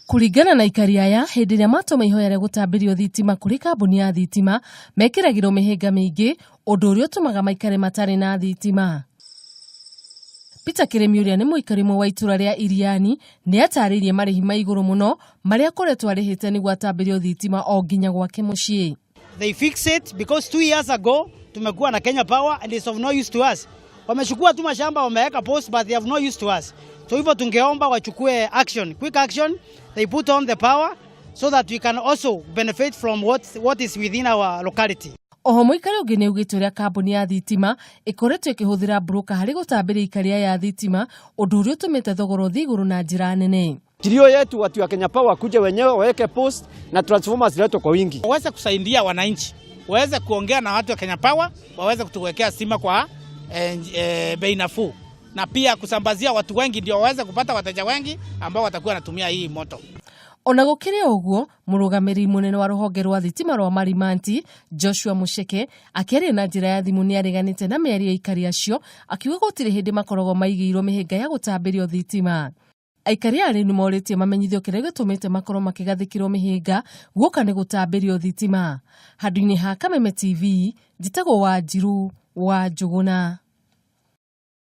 Kũringana na aikari aya, hĩndĩ ĩrĩa matũma ihoya rĩa gũtambĩrio thitima kũrĩ kambuni ya thitima, mekĩragĩrwo mĩhĩnga mĩingĩ, ũndũ ũrĩa ũtũmaga maikare matarĩ na thitima. Peter Kĩrĩmi ũrĩa nĩ mũikari ũmwe wa itũra rĩa Iriani nĩ atarĩirie marĩhi ma igũrũ mũno marĩa akoretwo arĩhĩte nĩguo atambĩrio thitima o nginya gwake mũciĩ. They fix it because 2 years ago tumekuwa na Kenya Power and it's of no use to us. Wamechukua tu mashamba, wameweka post, but they have no use to us. So hivyo tungeomba wachukue action, quick action, they put on the power so that we can also benefit from what is within our locality. Oho mũikari ũngĩ nĩ augĩte ũrĩa kambuni ya thitima ĩkoretwo ĩkĩhũthĩra broker harĩ gũtambĩria aikari aya thitima, ũndũ ũrĩa ũtũmĩte thogora ũthiĩ igũrũ na njĩra nene. Kilio yetu, watu wa Kenya Power kuja wenyewe waweke post na transformers ziletwe kwa wingi. Waweze kusaidia wananchi, waweze kuongea na watu wa Kenya Power, waweze kutuwekea stima kwa bei nafuu na pia kusambazia watu wengi ndio waweze kupata wateja wengi ambao watakuwa wanatumia hii moto. Ona gũkĩrĩ ũguo, mũrũgamĩrĩri mũnene wa rũhonge rwa thitima rwa Marimanti, Joshua Mucheke, akĩaria na njĩra ya thimũ nĩ areganĩte na mĩario ya aikari acio, akiuga gũtirĩ hĩndĩ makoragwo maigĩirwo mĩhĩnga ya gũtambĩrio thitima. Aikari aya rĩu nĩmorĩtie mamenyithio kĩrĩa gĩtũmĩte makorwo makĩgathĩkĩrwo mĩhĩnga guoka nĩ gũtambĩrio thitima. Handũ-inĩ ha Kameme TV, njĩtagwo Wanjiru wa Njũgũna.